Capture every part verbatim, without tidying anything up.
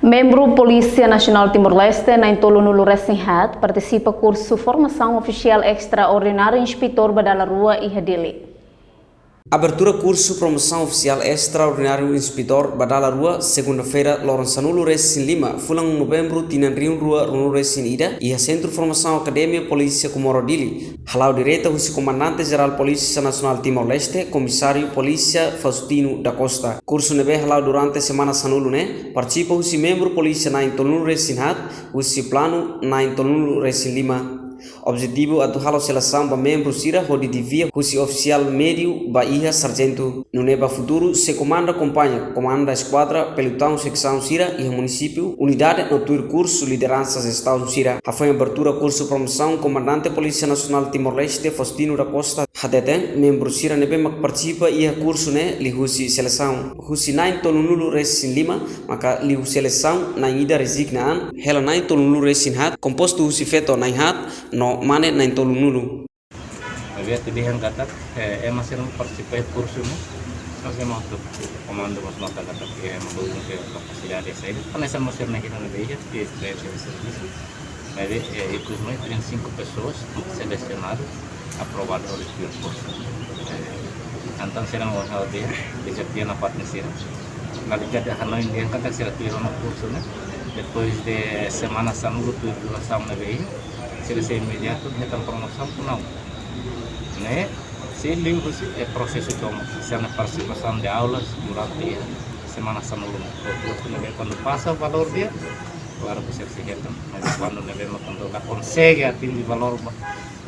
Membru Polísia Nasionál Timor-Leste na'in-tolunulu-resin-haat partisipa kursu formasaun ofisiál estraordináriu inspetór ba dala rua iha Dili. Abertura kursu promosaun ofisiál estraordináriu inspetór ba dala rua, segunda-feira, loron sanulu-resin-lima, fulan Novembru, tinan rihun rua ruanulu-resin-ida, iha Sentru Formasaun Akademia Polísia Comoro Dili, hala'o direta husi Komandante Jerál Polísia Nasionál Timor-Leste, Komisáriu Polísia Faustino da Costa. Kursu ne'ebé hala'o durante semana sanulu ne'e, partisipa husi membru polísia na'in-tolunulu-resin-haat, husi planu na'in-tolunulu-resin-lima. Objetivu atu halo selesaun ba membru sira hodi desvia husi ofisiál médiu ba iha sarjentu. Nune'e ba futuru sei komanda kompañia, komanda eskuadra, pelotaun seksaun sira iha munisípiu, unidade no tuir kursu lideransa jestaun sira. Hafoin abertura kursu promosaun, Komandante Polísia Nasionál Timor-Leste, Faustino da Costa, hateten membru sira ne'ebé mak partisipa iha kursu ne'e liuhusi selesaun. Husi na'in-tolunulu-resin-lima, maka liu selesaun na'in-ida rezigna an, hela na'in-tolunulu-resin-haat, kompostu husi feto na'in-haat no mane na'in-tolunulu. Maibé atu dehan katak, eh, ema sira ne'ebé partisipa iha kursu ne'e, no sei mak atu komandu mós nota katak, eh, ema hotu ho kapasidade saida. Hanesan mós sira-ne'e hirak ne'ebé iha, iha esperiénsia de servisu. Maibé, eh, ikus mai trinta e cinco pessoas selecionadas, aprovado horisehik kursu. Eh, entaun sira-ne'e ha'u dehan, dezafia nafatin sira. Lalika dehan hanoin dehan katak sira tuir ona kursu ne'e. Depois de semana sanulu tuir durasaun ne'ebé iha, sira sei imediatu hetan promosaun ka lae. Ne'e, sei liuhusi, eh, prosesu tomak, sira-nia partisipasaun de aulas durante semana sanulu. Kuandu, kuandu pasa valór ida, klaru ke sira sei hetan. Mas kuandu ne'ebé mak kuandu la konsege atinje valór ba,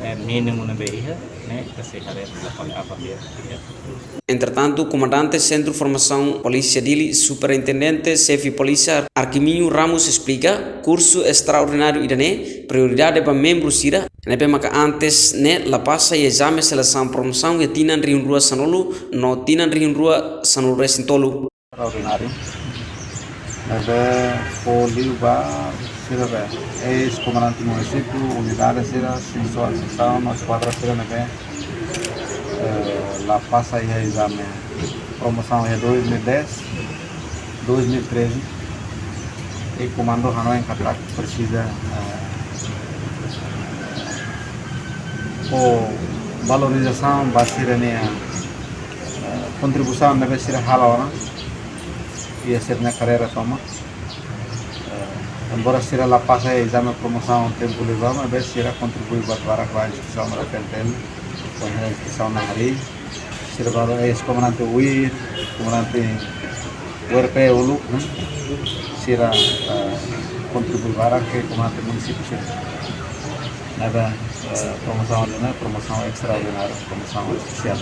eh, mínimu ne'ebé iha, ne'e ita sei haree la paga apa dia. Entretantu, Komandante Sentru Formasaun Polísia Dili, Superintendente Xefe Polísia Arquiminho Ramos esplika, kursu estraordináriu ida-ne'e prioridade ba membru sira ne'ebé maka antes ne'e la pasa iha ezame selesaun promosaun iha tinan rihun rua sanulu no tinan rihun rua sanulu-resin-tolu. Estraordináriu. Ne'ebé fó liu ba sira be, eis-komandante munisípiu, unidade sira, seksaun, seksaun, no eskuadra sira ne'ebé, eh, la pasa iha ezame promosaun iha dois mil e dez, dois mil e treze. I komandu hanoin katak presiza, eh, fó valorizasaun ba sira-nia, eh, kontribuisaun ne'ebé sira halo ona iha sira-nia karreira tomak. Eh, embora sira la pasa iha ezame promosaun tempu liubá, maibé sira kontribui ba, para ba instituisaun ba P N T L, ba instituisaun nanarin. Sira balu eis-komandante UIR, komandante URP uluk, hmm? Sira, eh, kontribui barak ke komandante munisípiu sira. Ne'ebé, eh, promosaun ne'e, promosaun estraordináriu, promosaun espesiál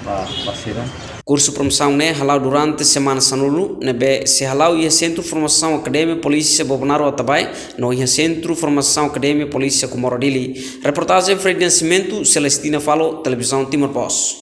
ba, ba sira. Kursu promosaun ne'e hala'o durante semana sanulu, ne'ebé sei hala'o iha Sentru Formasaun Akademia Polísia Bobonaro Atabae, no iha Sentru Formasaun Akademia Polísia Comoro Dili. Reportajen Fred Nascimento, Celestina Falo, Televizaun Timor Post.